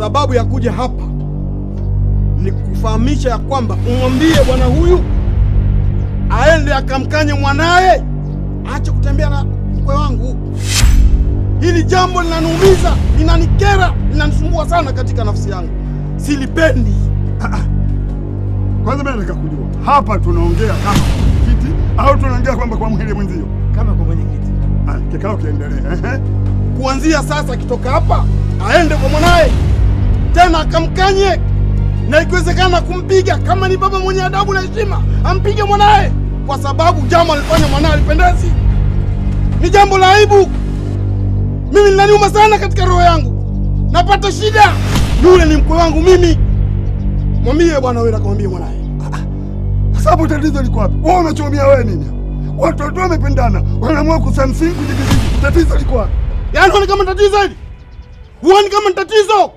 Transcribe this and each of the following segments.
Sababu ya kuja hapa ni kufahamisha ya kwamba umwambie bwana huyu aende akamkanye mwanaye, aache kutembea na mkwe wangu. Hili jambo linaniumiza, linanikera, linanisumbua sana katika nafsi yangu, silipendi. Kwanza mimi nataka kujua hapa tunaongea kama mwenyekiti au tunaongea kwamba kwa mwili mwenzio? Kama kwa mwenyekiti. Ah, kikao kiendelee. Ehe. Kuanzia sasa akitoka hapa aende kwa mwanaye tena akamkanye, na ikiwezekana kumpiga. Kama ni baba mwenye adabu na heshima, ampige mwanaye, kwa sababu jambo alifanya mwanaye alipendezi, ni jambo la aibu. Mimi linaniuma sana katika roho yangu, napata shida. Yule ni mkwe wangu mimi. Mwambie bwana wewe, akamwambie mwanaye. Sasa hapo tatizo liko wapi? Wewe unachomia wewe nini? Watoto wamependana, wanaamua kusamsingi kujikijiji. Tatizo liko wapi? Yaani huoni kama tatizo hili? Huoni kama ni tatizo?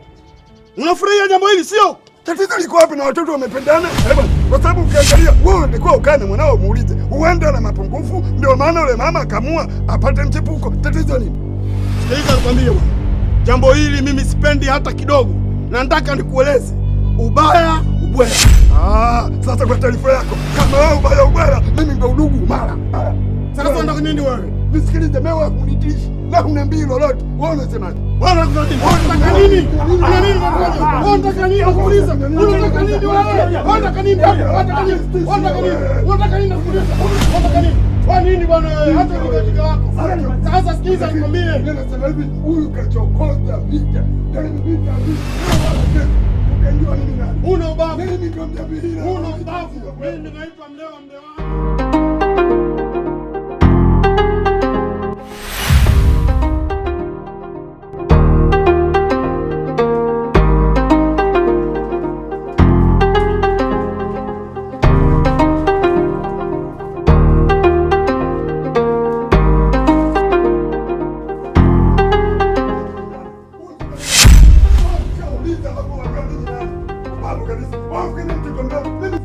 Unafurahia jambo hili sio? Tatizo liko wapi na watoto wamependana? Eh bwana, kwa sababu ukiangalia wewe ungekuwa ukae na mwanao muulize, huenda na mapungufu, ndio maana yule mama akamua apate mchepuko. Tatizo nini? Sikiliza nikwambie bwana, jambo hili mimi sipendi hata kidogo, na nataka nikueleze ubaya ubwela. Ah, sasa kwa taarifa yako, kama wewe ubaya ubwela, mimi ndo udugu mara. Sasa unataka nini wewe? Nisikilize, mimi wewe kunitishi na uniambii lolote. Wewe unasemaje? Wewe unataka nini? Unataka nini? Una nini unataka? Unataka nini? Nakuuliza. Unataka nini wewe? Unataka nini? Unataka nini? Unataka nini? Unataka nini nakuuliza? Unataka nini? Kwa nini bwana wewe? Hata ujinga wako. Sasa sikiliza nikwambie. Mimi nasema hivi, huyu kachokoza vita. Yaani vita vita. Ukajua mimi nani? Una ubavu. Mimi ndo mjabihira. Una ubavu. Mimi naitwa Mlewa Mlewa. Uliza hapo wajua mimi nani? Babu kabisa. Wewe ni mtoto mdogo. Mimi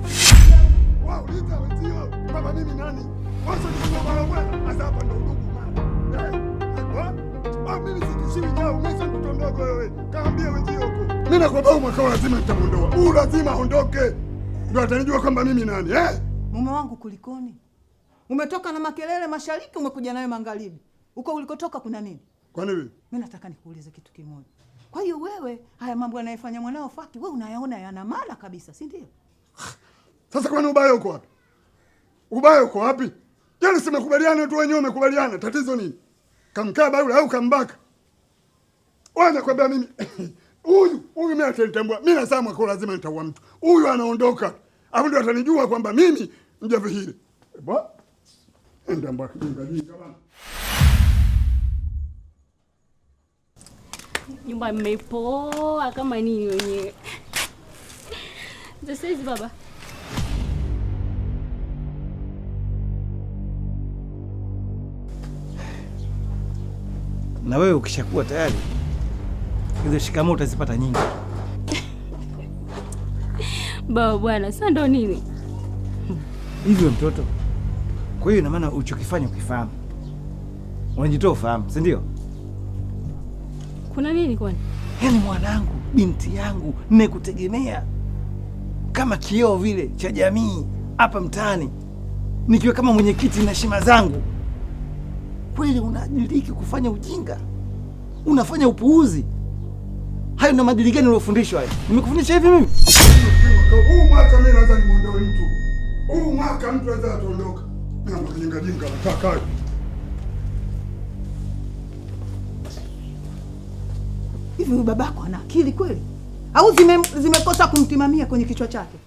wewe uliza wenzio kama mimi nani? Wewe sio baba bwana. Sasa hapa ndo udugu mara. Eh? Ah, mimi sitishiwi nyau, mimi sio mtoto mdogo wewe. Kaambie wenzio huko. Mimi nakwambia mwaka huu lazima nitamuondoa. Huyu lazima aondoke. Ndio atanijua kwamba mimi nani, eh? Mume wangu kulikoni? Umetoka na makelele mashariki, umekuja nayo magharibi. Huko ulikotoka kuna nini? Kwa nini? Mimi nataka nikuulize kitu kimoja. Kwa hiyo wewe, haya mambo yanayofanya mwanao Faki, wewe unayaona yana maana kabisa, si ndio? Sasa kwani ubaya uko wapi? Ubaya uko wapi? Yaani si makubaliano tu wenyewe wamekubaliana. Tatizo nini? Kamkaba yule au kambaka? Wewe nakwambia mimi huyu huyu mimi atanitambua. Mimi nasema mwaka lazima nitaua mtu. Huyu anaondoka. Hapo ndio atanijua kwamba mimi mjavihili. Ba? Enda mbaki jinga jinga bana. Nyumba mmepoa kama nini wenyewe. Sasa hizi baba. Na wewe ukishakuwa tayari hizo shikamoo utazipata nyingi. Baba bwana, sasa ndo nini? Hivyo mtoto. Kwa hiyo ina maana ulichokifanya ukifahamu. Unajitoa ufahamu, si ndio? Kuna nini kwani? Yaani mwanangu, binti yangu, nimekutegemea kama kioo vile cha jamii hapa mtaani, nikiwa kama mwenyekiti na heshima zangu. Kweli unadiriki kufanya ujinga, unafanya upuuzi. Hayo na maadili gani uliofundishwa hayo? Nimekufundisha hivi mimi? Huu mwaka mimi naweza nimuondoe mtu. Huu mwaka mtu anaweza ataondoka. Mimi jinga jinga nataka. Hivi huyu babako ana akili kweli? Au zimekosa kumtimamia kwenye kichwa chake?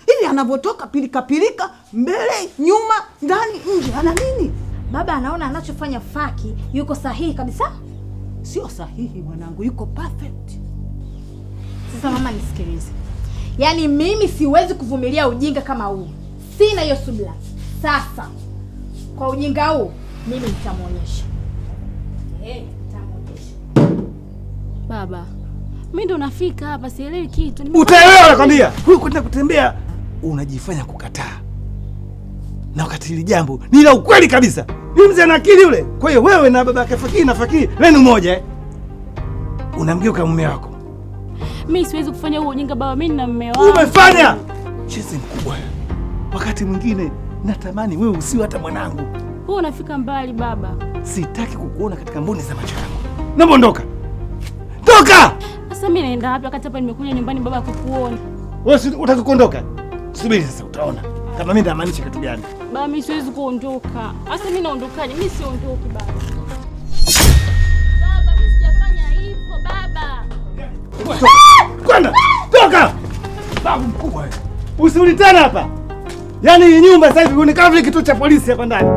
Hivi anavyotoka pilika pilika, mbele, nyuma, ndani, nje, ana nini? Baba anaona anachofanya Faki yuko sahihi kabisa. Sio sahihi mwanangu, yuko perfect. Sasa mama, nisikilize. Yaani mimi siwezi kuvumilia ujinga kama huu. Sina hiyo subira. Sasa kwa ujinga huu mimi nitamuonyesha. Nitamuonyesha. Baba, mimi ndo nafika hapa sielewi kitu. Utaelewa nakwambia. Huyu kwenda kutembea unajifanya kukataa. Na wakati hili jambo ni la ukweli kabisa. Yule mzee ana akili yule. Kwa hiyo wewe na baba yake Fakiri na Fakiri lenu moja eh. Unamgeuka mume wako. Mimi siwezi kufanya huo ujinga baba, mimi na mume wangu. Umefanya chizi mkubwa. Wakati mwingine natamani wewe usiwe hata mwanangu. Wewe unafika mbali baba. Sitaki kukuona katika mboni za macho yangu. Naomba ondoka. Toka! Sasa mimi naenda wapi wakati hapa nimekuja nyumbani baba kukuona? Wewe unataka kuondoka? Subiri sasa utaona kama mimi namaanisha kitu gani. Baba mimi siwezi kuondoka. Sasa mimi naondokaje? Mimi siondoki baba. Baba mimi sijafanya hivyo baba. Kwenda! Toka! Babu mkubwa wewe. Usirudi tena hapa. Yaani hii nyumba sasa hivi ni kama vile kituo cha polisi hapa ndani.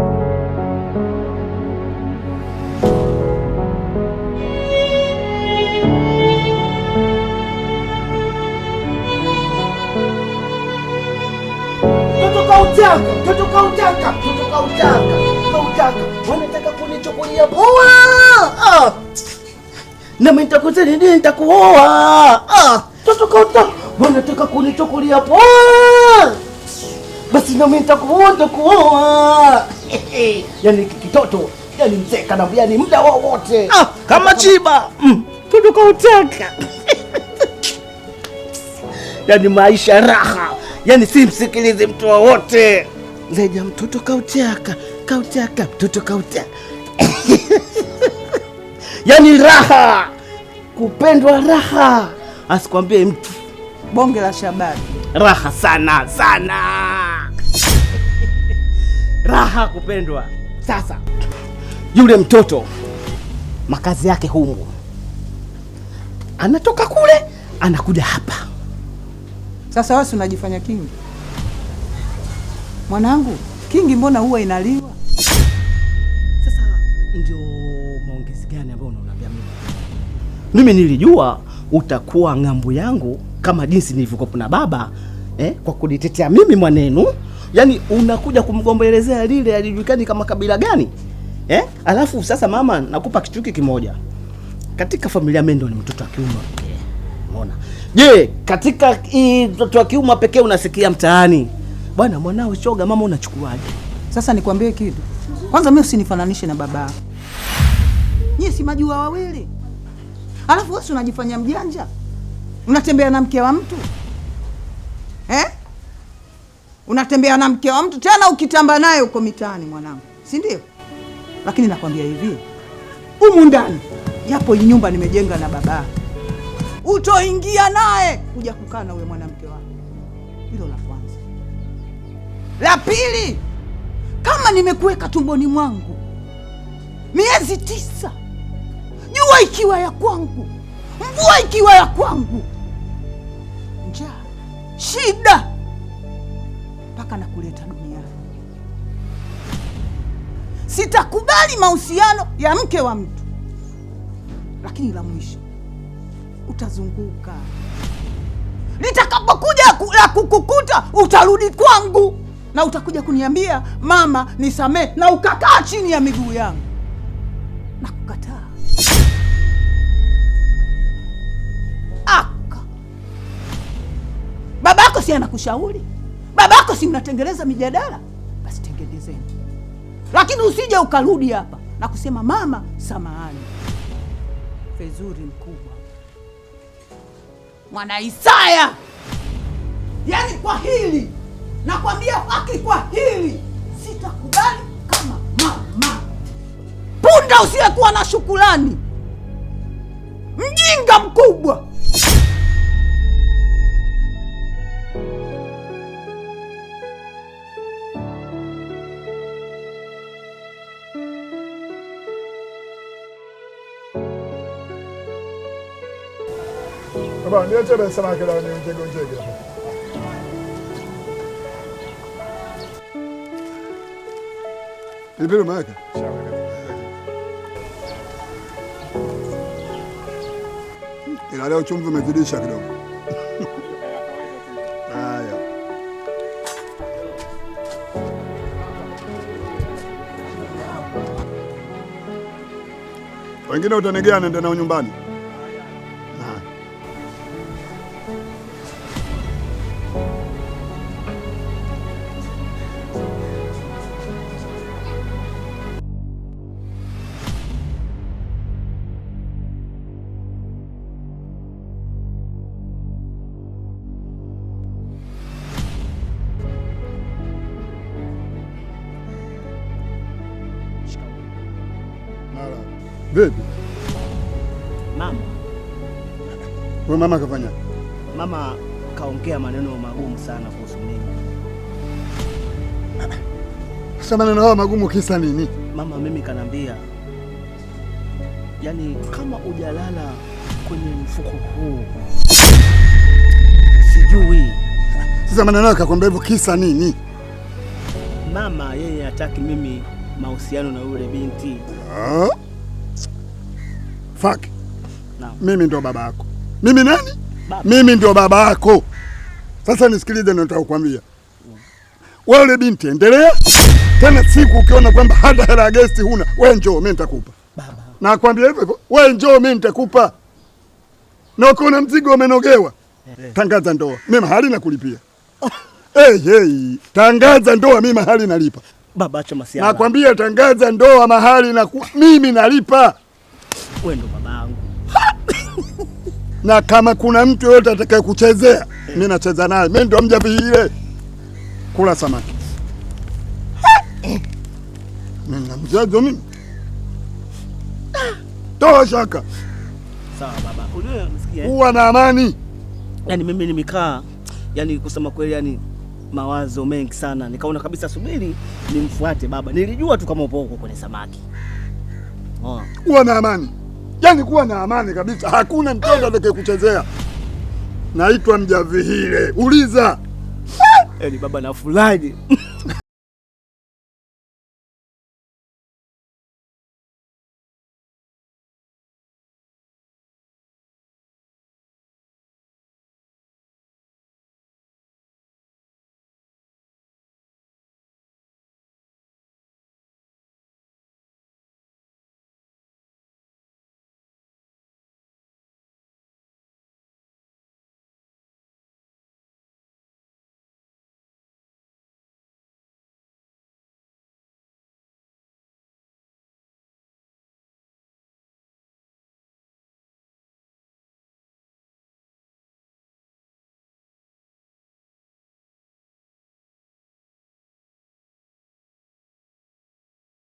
Mtoto kautaka, mtoto kautaka, kautaka. Wanataka kunichukulia poa. Ah. Na mimi nitakuzeni nini, nitakuoa. Ah, mtoto kautaka, wanataka kunichukulia poa. Basi na mimi nitakuoa, nitakuoa. Yaani kitoto, yaani mzee kana, yaani muda wowote. Ah, kama chiba. Mtoto kautaka. Yaani maisha raha. Yaani simsikilize mtu wowote. Zaidi ya mtoto kautaka, kautaka, mtoto kautaka. Yaani raha. Kupendwa raha. Asikwambie mtu. Bonge la Shabani. Raha sana sana. Raha kupendwa. Sasa yule mtoto makazi yake humu. Anatoka kule, anakuja hapa. Sasa wewe unajifanya kingi. Mwanangu, kingi mbona huwa inaliwa? Sasa ndio maongezi gani ambayo unaniambia mimi? Mimi nilijua utakuwa ngambo yangu kama jinsi nilivyokuwa na baba, kwa kunitetea mimi mwanenu. Yaani unakuja kumgombelezea lile alijulikani kama kabila gani? Alafu sasa mama nakupa kitu kimoja. Katika familia mimi ndo ni mtoto wa kiume pekee. Umeona? Je, katika mtoto wa kiume pekee unasikia mtaani, bwana mwanao shoga, mama unachukuaje? Sasa nikwambie kitu. Kwanza mimi usinifananishe na baba. Nyie si majua wawili. Alafu wewe unajifanya mjanja. Unatembea na mke wa mtu. Unatembea na mke wa mtu tena ukitamba naye uko mitaani mwanangu. Si ndio? Lakini nakwambia hivi, humu ndani japo nyumba nimejenga na baba, utoingia naye kuja kukaa na huyo mwanamke wako. Hilo la kwanza. La pili, kama nimekuweka tumboni mwangu miezi 9, jua ikiwa ya kwangu, mvua ikiwa ya kwangu, njaa, shida, mpaka nakuleta duniani, sitakubali mahusiano ya mke wa mtu. Lakini la mwisho utazunguka. Litakapokuja la kukukuta utarudi kwangu na utakuja kuniambia mama nisamee, na ukakaa chini ya miguu yangu. Na kukataa. Aka. Babako si anakushauri? Babako si mnatengeneza mijadala? Basi tengenezeni. Lakini usije ukarudi hapa na kusema mama samahani. Fezuri mkubwa. Mwana Isaya. Yaani kwa hili nakwambia haki, kwa hili sitakubali kama mama. Punda usiyekuwa na shukrani. Mjinga mkubwa. Baba, niache basi samaki la njege njege hapa. Pilipili umeweka? Ila leo chumvi umezidisha kidogo. Haya. Wengine utanigea nenda nao nyumbani. Vipi? Mama. Wewe mama kafanya? Mama kaongea maneno magumu sana kuhusu mimi. Sasa maneno hayo magumu kisa nini? Mama mimi kanambia, yaani kama hujalala kwenye mfuko huu sijui. Sasa maneno yako kakwambia hivyo kisa nini? Mama yeye hataki mimi mahusiano na yule binti. Fuck. Naam. Mimi ndio baba yako. Mimi nani? Baba. Mimi ndio baba yako. Sasa nisikilize ndio nitakwambia. Wewe yule binti endelea. Tena siku ukiona kwamba hata hela ya guest huna, wewe njoo mimi nitakupa. Baba. Nakwambia hivyo hivyo, wewe njoo mimi nitakupa. Na ukiona mzigo umenogewa, tangaza ndoa. Mimi mahali nakulipia. Hey, hey, tangaza ndoa mimi mahali nalipa. Baba acha masiara. Nakwambia tangaza ndoa mahali na mimi nalipa. Wewe ndo babangu. Na kama kuna mtu yote atakayekuchezea, mimi nacheza naye. Mimi ndo mja vile. Kula samaki. Mimi na mchezo mimi. Toa shaka. Sawa baba. Unajua unasikia? Kuwa na amani. Yaani mimi nimekaa, yaani kusema kweli, yaani mawazo mengi sana. Nikaona kabisa subiri nimfuate baba. Nilijua tu kama upo huko kwenye samaki. Oh. Kuwa na amani. Yaani kuwa na amani kabisa. Hakuna mtoto atakayekuchezea. Naitwa Mjavihile. Uliza. Yaani baba na fulani.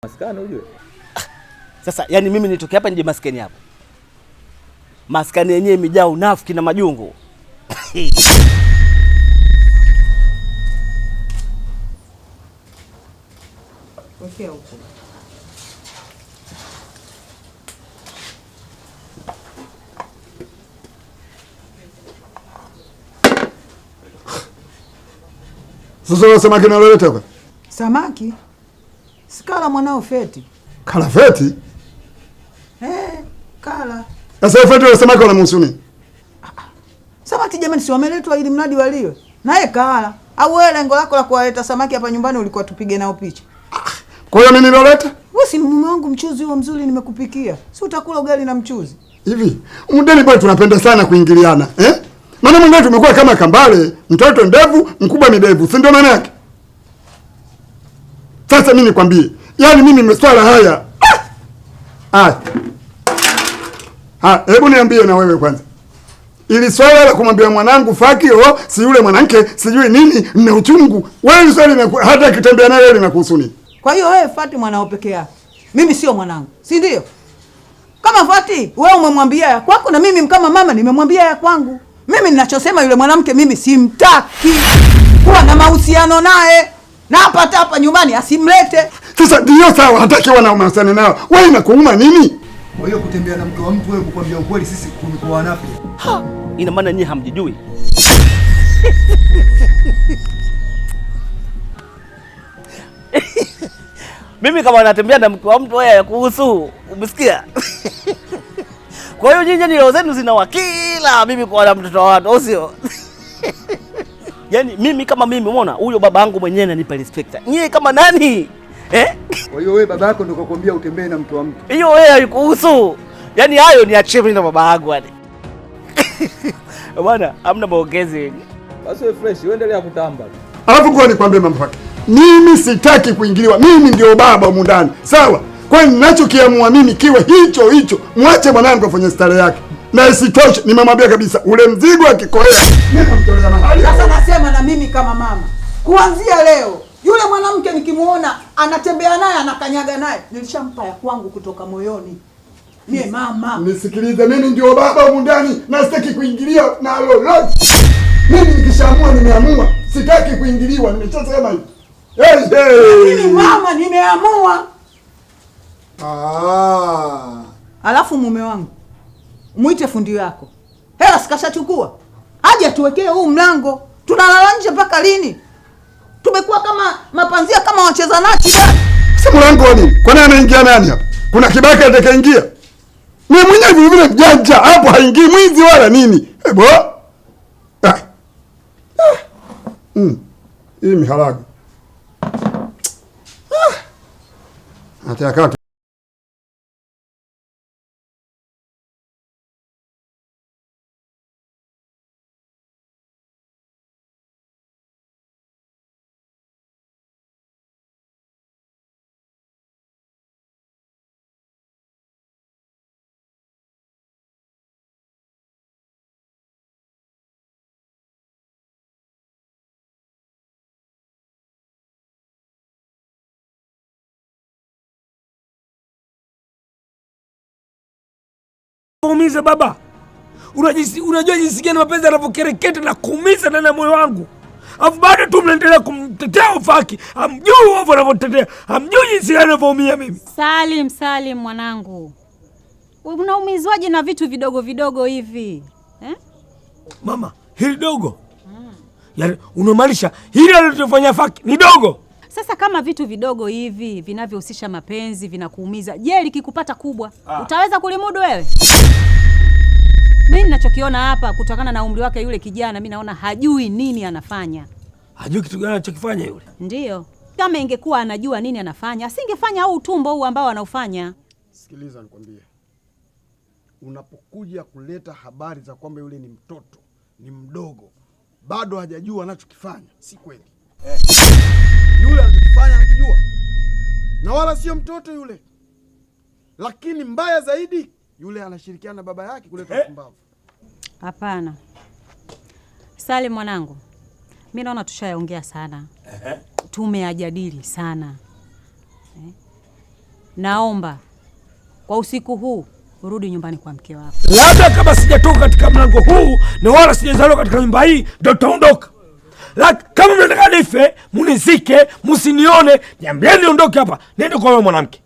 Maskani ujue. Sasa yani mimi nitoke hapa nije maskani hapo. Maskani yenyewe imejaa unafiki na majungu. Wekea huko. Sasa wewe samaki unaloleta hapa? Samaki? Sikala mwanao feti. Kala feti? Kala. Sasa feti wa samaki wanamhusu nini? Samaki jamani si wameletwa ili mradi waliwe. Naye kala. Au wewe lengo lako la kuwaleta samaki hapa nyumbani ulikuwa tupige nao picha? Kwa hiyo mimi niloleta? Wewe si mume wangu, mchuzi huo mzuri nimekupikia. Si utakula ugali na mchuzi? Hivi, mndeni bwana tunapenda sana kuingiliana, eh? Maana mwingine tumekuwa kama kambale, mtoto ndevu, mkubwa midevu, si ndio maana yake? Sasa mimi nikwambie, yaani mimi masuala haya. Hebu niambie na wewe kwanza. Ili swala la kumwambia mwanangu Faki oh, si yule mwanamke, sijui nini, nina uchungu. Wewe swali na hata kitembea naye linakuhusu nini? Kwa hiyo wewe Fati mwanao peke yako. Mimi sio mwanangu, si ndio? Kama Fati wewe umemwambia ya kwako na mimi kama mama nimemwambia ya kwangu. Mimi ninachosema yule mwanamke mimi simtaki kuwa na mahusiano naye. Na hapa hapa nyumbani asimlete. Sasa ndio sawa, hataki wana mahusiano nao. Wewe inakuuma nini? Kwa hiyo kutembea na mke wa mtu wewe kukwambia ukweli sisi tumekuwa wanafiki. Ina maana nyinyi hamjijui. Mimi kama natembea na mke wa mtu wewe kuhusu, umesikia? Kwa hiyo nyinyi ni roho zenu zinawakila mimi kwa na mtoto wa watu, au sio? Yaani mimi kama mimi umeona huyo babangu mwenyewe ananipa respect. Nyie kama nani? Eh? Kwa hiyo wewe baba yako ndio kakwambia utembee na mke wa mtu. Hiyo wewe haikuhusu. Yaani hayo ni achie mimi na baba yangu yani. Bwana, hamna maongezi. Basi wewe fresh, uendelea kutamba. Alafu kwa nikwambie mambo yake. Mimi sitaki kuingiliwa. Mimi ndio baba humu ndani. Sawa? Kwa hiyo ninachokiamua mimi kiwe hicho hicho. Mwache mwanangu afanye stare yake. Na isitoshe nimemwambia kabisa ule mzigo akikoea mimi namtolea mahali. Sasa nasema na mimi kama mama, kuanzia leo yule mwanamke nikimuona anatembea naye anakanyaga naye, nilishampa ya kwangu kutoka moyoni. Mie mama. Nisikilize, mimi ndio baba humu ndani na sitaki kuingilia na lolote. Mimi nikishaamua nimeamua, sitaki kuingiliwa, nimeshasema hivi. Hey, hey. Mimi mama nimeamua. Ah. Alafu mume wangu, muite fundi yako. Hela sikashachukua. Aje tuwekee huu mlango. Tunalala nje mpaka lini? Tumekuwa kama mapanzia kama wacheza nachi. Si mlango wa nini? Kwani anaingia nani hapa? Kuna kibaka atakayeingia? Mimi mwenyewe vile vile mjanja hapo, haingii mwizi wala nini. Eh bo. Ah. Ah. Hii miharago. Ah. Nataka Kuumiza baba. Unajua jinsi gani mapenzi yanavyokereketa na kuumiza ndani ya moyo wangu. Alafu bado tu mnaendelea kumtetea Ufaki. Hamjui wao wanavyotetea. Hamjui jinsi gani ninavyoumia mimi. Salim, Salim mwanangu. Unaumizwaje na vitu vidogo vidogo hivi? Eh? Mama, hili dogo. Yaani unamaanisha hili alilofanya Faki ni dogo? Sasa kama vitu vidogo hivi vinavyohusisha mapenzi vinakuumiza, je, likikupata kubwa, utaweza kulimudu wewe? Mimi ninachokiona hapa kutokana na umri wake yule kijana, mimi naona hajui nini anafanya. Hajui kitu gani anachokifanya yule? Ndiyo. Kama ingekuwa anajua nini anafanya, asingefanya huu utumbo huu ambao anaufanya. Sikiliza nikwambie. Unapokuja kuleta habari za kwamba yule ni mtoto, ni mdogo, bado hajajua anachokifanya, si kweli. Yule anachokifanya anakijua. Na wala sio mtoto yule. Lakini mbaya zaidi, yule anashirikiana na baba yake kuleta upumbavu. Hapana. Salim mwanangu, mimi naona tushaongea sana. Tumeyajadili sana. Naomba kwa usiku huu urudi nyumbani kwa mke wako. Labda kama sijatoka katika mlango huu na wala sijazaliwa katika nyumba hii ndio tutaondoka. Lakini kama mnataka nife, munizike, msinione, niambieni niondoke hapa, nende kwa mwanamke.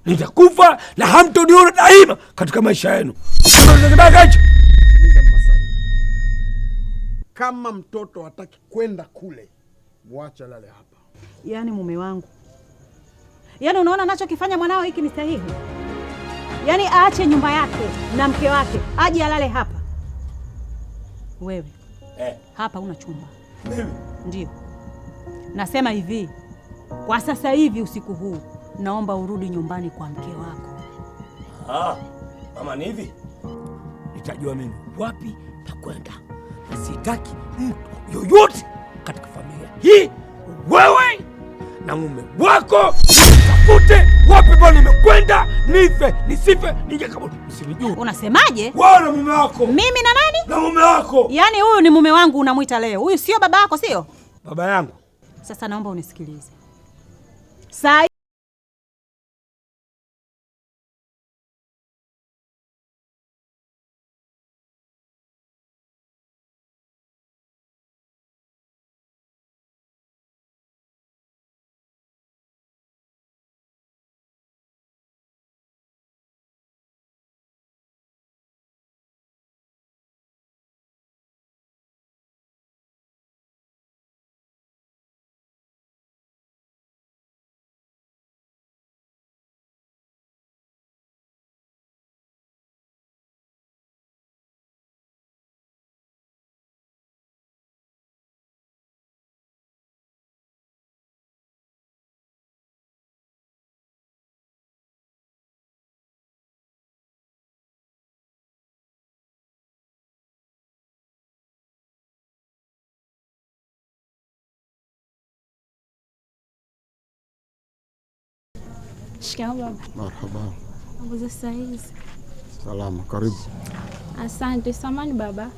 Nitakufa na hamtoniona daima katika maisha yenu. Kama mtoto hataki kwenda kule, muache lale hapa. Yaani mume wangu, yaani unaona anachokifanya mwanao hiki ni sahihi? Yaani aache nyumba yake na mke wake aje alale hapa. Wewe hapa una chumba. Mimi? Ndio. Nasema hivi, kwa sasa hivi usiku huu naomba urudi nyumbani kwa mke wako. Ah, mama ni hivi. Nitajua mimi wapi pa kwenda. Na sitaki mtu yoyote katika familia hii, wewe na mume wako, tafute wapi bwana nimekwenda, nife nisife nije kaburi msinijue. Unasemaje? Wewe na mume wako. Mimi na nani? Na mume wako. Yaani huyu ni mume wangu unamuita leo. Huyu sio baba yako, sio? Baba yangu. Sasa naomba unisikilize. Saa Shikamoo baba. Marhaba. Mambo za saa hizi? Salama, karibu. Asante. Samani baba,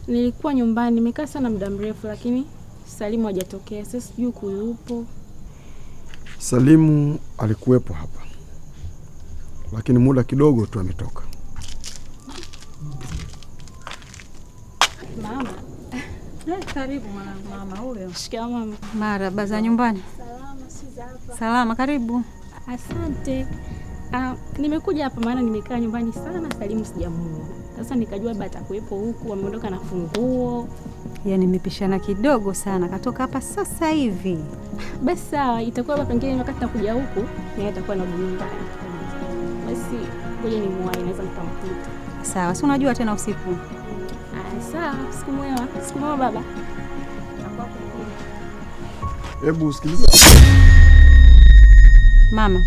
nilikuwa nyumbani nimekaa sana muda mrefu, lakini Salimu hajatokea. Sasa sijui kuyupo. Salimu alikuwepo hapa, Lakini muda kidogo tu ametoka. Mama. Karibu mwanangu. Mama huyo. Shikamoo mama. Marhaba, za nyumbani? Salama, si za hapa. Salama, karibu. Asante. Nimekuja hapa maana nimekaa nyumbani sana, Salimu sijamuona. Sasa nikajua baba atakuepo huku, ameondoka na funguo. Yaani nimepishana kidogo sana, katoka hapa sasa hivi. Basi sawa, itakuwa hapa pengine wakati nakuja huku, naye atakuwa na nyumbani. Basi ngoja nimuwahi, naweza nikamkuta. Sawa, si unajua tena usiku. Sawa, siku mwema. Siku mwema baba. Hebu sikiliza. Mama,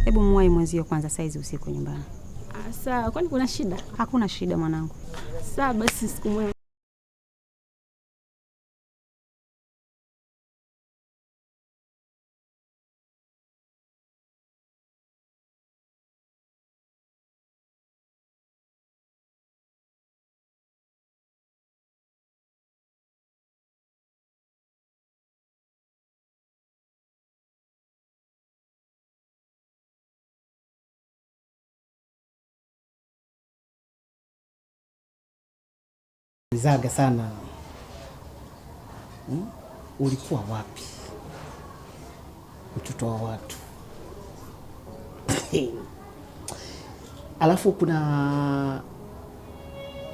hebu muwahi mwenzio kwanza saizi usiku nyumbani. Sawa, kwani kuna shida? Hakuna shida mwanangu. Sawa basi, siku mwema. Zaga sana. Ulikuwa wapi? Mtoto wa watu. Alafu kuna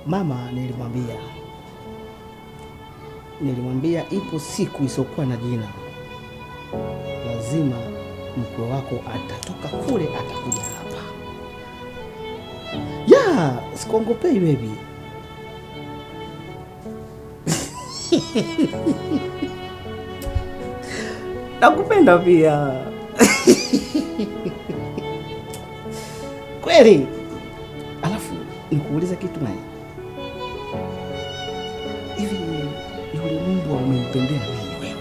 mama nilimwambia ipo siku isokuwa na jina, lazima mkwe wako atatoka kule atakuja hapa. Ya, sikuongopei baby. Nakupenda pia. Kweli. Alafu nikuuliza kitu naye. Hivi yule mbwa umempendea nini wewe?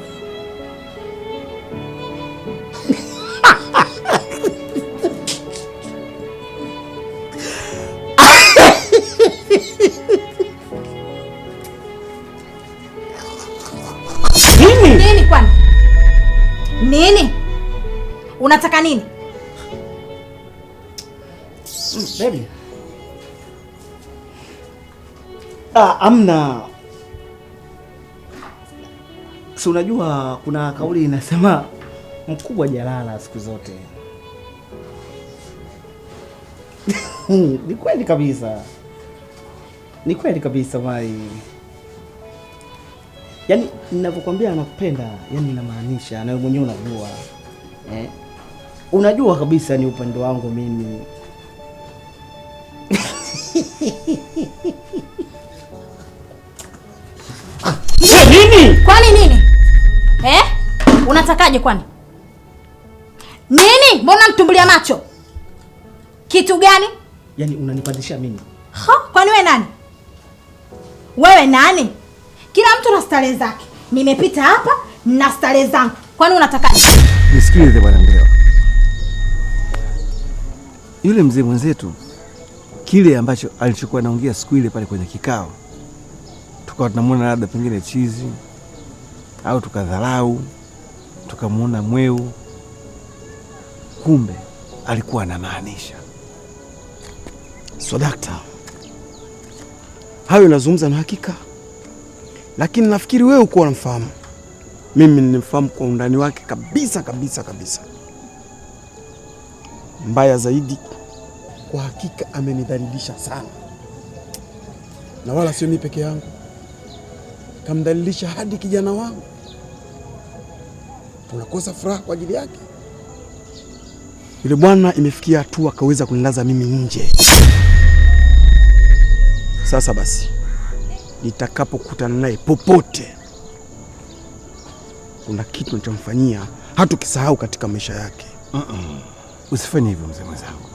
Nini kwani? Nini? Unataka nini? Baby. Amna. Si unajua kuna kauli inasema mkubwa jalala siku zote. Ni kweli kabisa. Ni kweli kabisa mai. Yaani ninapokuambia nakupenda, yani inamaanisha na wewe mwenyewe unajua. Unajua kabisa ni upendo wangu mimi. Nini? Kwani nini? Unatakaje kwani? Nini? Mbona mtumbulia macho? Kitu gani? Yaani unanipandisha mimi. Ha, kwani wewe nani? Wewe nani? Kila mtu na starehe zake. Nimepita hapa na starehe zangu. Kwani unatakaje? Nisikilize bwana Ndewa. Yule mzee mwenzetu kile ambacho alichokuwa anaongea siku ile pale kwenye kikao, tukawa tunamuona labda pengine chizi au tukadharau, tukamuona mweu, kumbe alikuwa anamaanisha. So dakta, hayo nazungumza na hakika, lakini nafikiri wewe uko unamfahamu. Mimi nilimfahamu kwa undani wake kabisa kabisa kabisa. Mbaya zaidi, kwa hakika amenidhalilisha sana, na wala sio mimi peke yangu, kamdhalilisha hadi kijana wangu. Tunakosa furaha kwa ajili yake. Yule bwana imefikia hatua kaweza kunilaza mimi nje. Sasa basi, nitakapokutana naye popote, kuna kitu nitamfanyia hatukisahau katika maisha yake. Usifanye hivyo mzee mwenzangu.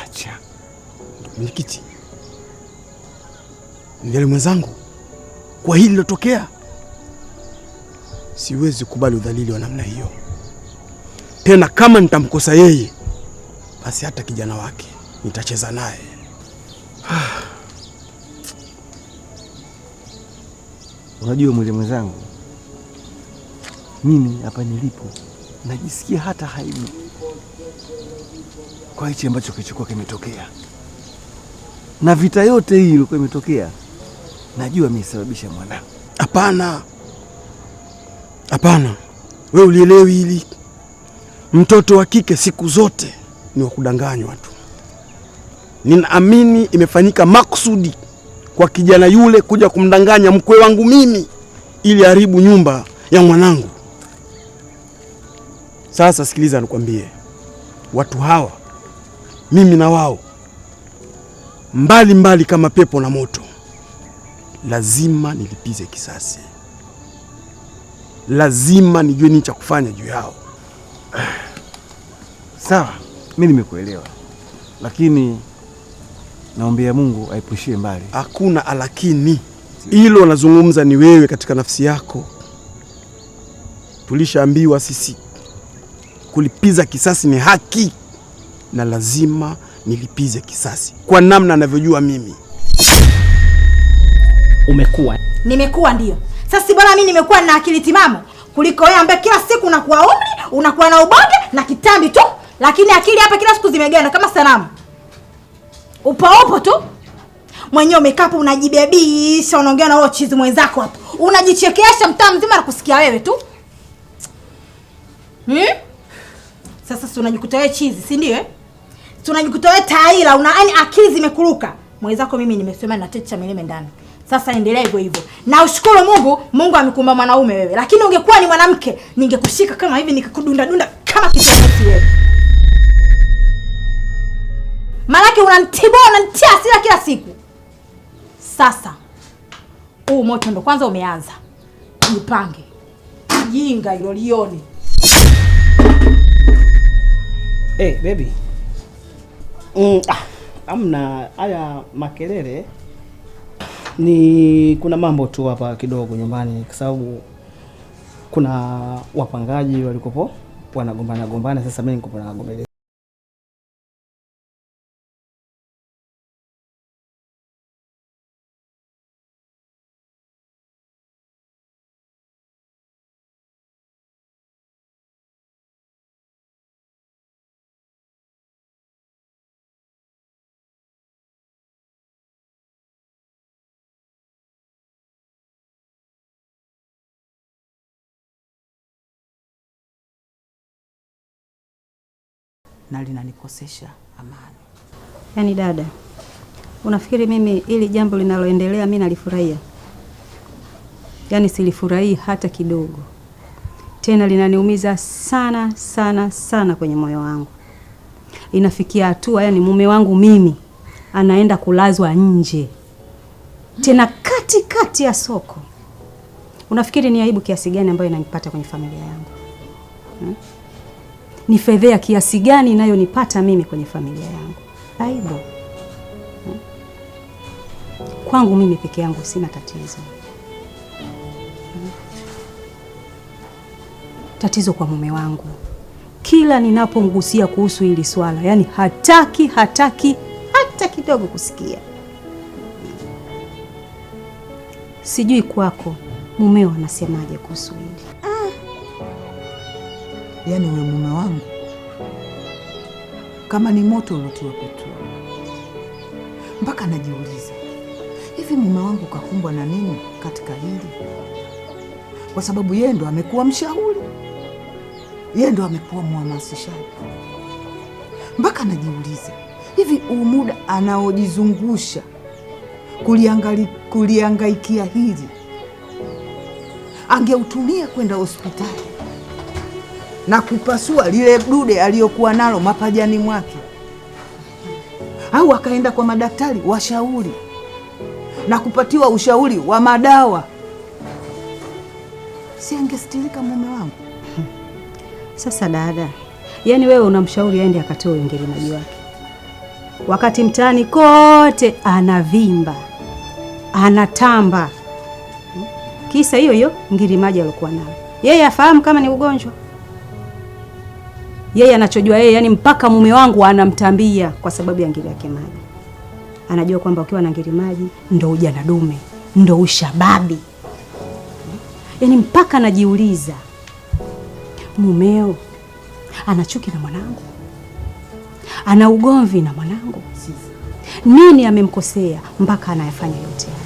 Acha. Mwenyekiti, mjali mwenzangu, kwa hili lilotokea, siwezi kubali udhalili wa namna hiyo. Tena kama nitamkosa yeye, basi hata kijana wake nitacheza naye. Unajua mzee mwenzangu, mimi hapa nilipo najisikia hata aibu. kwa hichi ambacho kilichokuwa kimetokea. Na vita yote hii ilikuwa imetokea, najua amesababisha mwanangu. Hapana, hapana, wewe ulielewi hili. Mtoto wa kike siku zote ni wa kudanganywa tu. Ninaamini imefanyika makusudi kwa kijana yule kuja kumdanganya mkwe wangu mimi ili haribu nyumba ya mwanangu. Sasa sikiliza nikwambie, watu hawa mimi na wao mbali mbali kama pepo na moto. Lazima nilipize kisasi. Lazima nijue nini cha kufanya juu yao. Sawa, mimi nimekuelewa. Lakini naombea Mungu aepushie mbali. Hakuna alakini. Hilo nazungumza ni wewe katika nafsi yako. Tulishaambiwa sisi kulipiza kisasi ni haki, na lazima nilipize kisasi kwa namna ninavyojua mimi. Umekuwa. Nimekuwa ndio. Sasa si bora mimi nimekuwa na akili timamu kuliko wewe ambaye kila siku unakuwa umri, unakuwa na ubonge na kitambi tu, lakini akili hapa kila siku zimegana kama sanamu. Upo upo tu. Mwenyewe umekaa hapo unajibebisha, unaongea na wewe chizi mwenzako hapo. Unajichekesha mtaa mzima na kusikia wewe tu. Sasa si unajikuta wewe chizi, si ndio eh? Si unajikuta wewe taila, una yani akili zimekuruka. Mwenzako mimi nimesema na techa milime ndani. Sasa endelea hivyo hivyo. Na ushukuru Mungu, Mungu amekuumba mwanaume wewe. Lakini ungekuwa ni mwanamke, ningekushika kama hivi nikakudunda dunda kama kitongozi wewe. Malaki unanitibua, unanitia hasira kila siku. Sasa huu moto ndo kwanza umeanza. Jipange. Jinga hilo lione. Hey, baby. Amna haya makelele. Ni kuna mambo tu hapa kidogo nyumbani kwa sababu kuna wapangaji walikopo wanagombana gombana. Sasa mimi niko nagombelea. Na linanikosesha amani. Yaani dada, unafikiri mimi ili jambo linaloendelea mimi nalifurahia? Yaani silifurahii hata kidogo. Tena linaniumiza sana sana sana kwenye moyo wangu. Inafikia hatua yani mume wangu mimi anaenda kulazwa nje. Tena kati kati ya soko. Unafikiri ni aibu kiasi gani ambayo inanipata kwenye familia yangu? Ni fedhea kiasi gani inayonipata mimi kwenye familia yangu? Aibu. Kwangu mimi peke yangu sina tatizo. Tatizo kwa mume wangu. Kila ninapomgusia kuhusu hili swala, yani hataki hata kidogo kusikia. Sijui kwako mumeo anasemaje kuhusu hili. Yaani wewe mume wangu kama ni moto uliotiwa petroli. Mpaka najiuliza, hivi mume wangu kakumbwa na nini katika hili? Kwa sababu yeye ndo amekuwa mshauri, yeye ndo amekuwa mhamasishaji. Mpaka najiuliza, hivi huu muda anaojizungusha kuliangaikia hili angeutumia kwenda hospitali na kupasua lile dude aliyokuwa nalo mapajani mwake, au akaenda kwa madaktari washauri na kupatiwa ushauri wa madawa, si angestilika mume wangu? Sasa dada, yani wewe unamshauri aende akatoe ungirimaji wake, wakati mtaani kote anavimba anatamba, kisa hiyo hiyo ngirimaji alikuwa nayo. Yeye afahamu kama ni ugonjwa? Yeye anachojua yeye, yani mpaka mume wangu anamtambia kwa sababu ya ngiri yake maji. Anajua kwamba ukiwa na ngiri maji ndo ujana dume, ndo ushababi. Yani mpaka anajiuliza, mumeo ana chuki na mwanangu Ana ugomvi na mwanangu? Nini amemkosea mpaka anayafanya yote haya?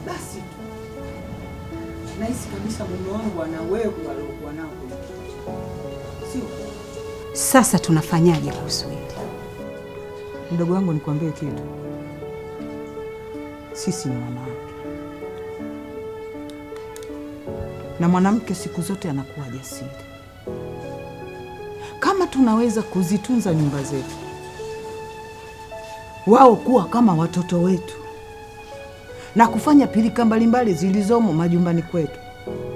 Basi tu. Nahisi kabisa mume wangu ana wewe aliokuwa nao kwenye kichwa. Sio? Sasa tunafanyaje kuhusu hili? Mdogo wangu, nikwambie kitu. Sisi ni wanawake. Na mwanamke siku zote anakuwa jasiri. Kama tunaweza kuzitunza nyumba zetu, wao kuwa kama watoto wetu na kufanya pilika mbalimbali zilizomo majumbani kwetu,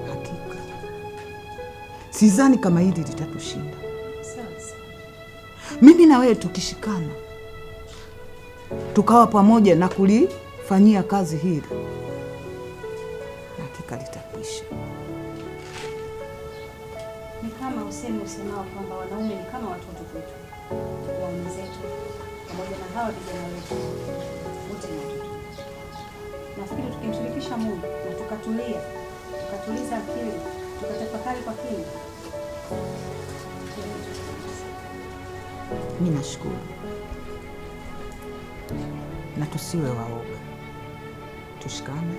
hakika sidhani kama hili litatushinda. Mimi na wewe tukishikana tukawa pamoja na kulifanyia kazi hili, hakika litakwisha. Ni kama usemi usemao kwamba wanaume ni kama watoto kwetu, waume zetu pamoja na hawa vijana wetu wote ni watoto. Nafikiri tukimshirikisha Mungu na tukatulia, tukatuliza akili, tukatafakari kwa kina. Mimi nashukuru. Na tusiwe waoga. Tushikane,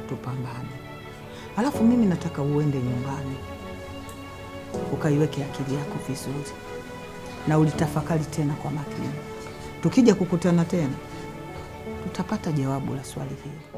tupambane. Alafu mimi nataka uende nyumbani ukaiweke akili yako vizuri na ulitafakari tena kwa makini. Tukija kukutana tena tutapata jawabu la swali hili.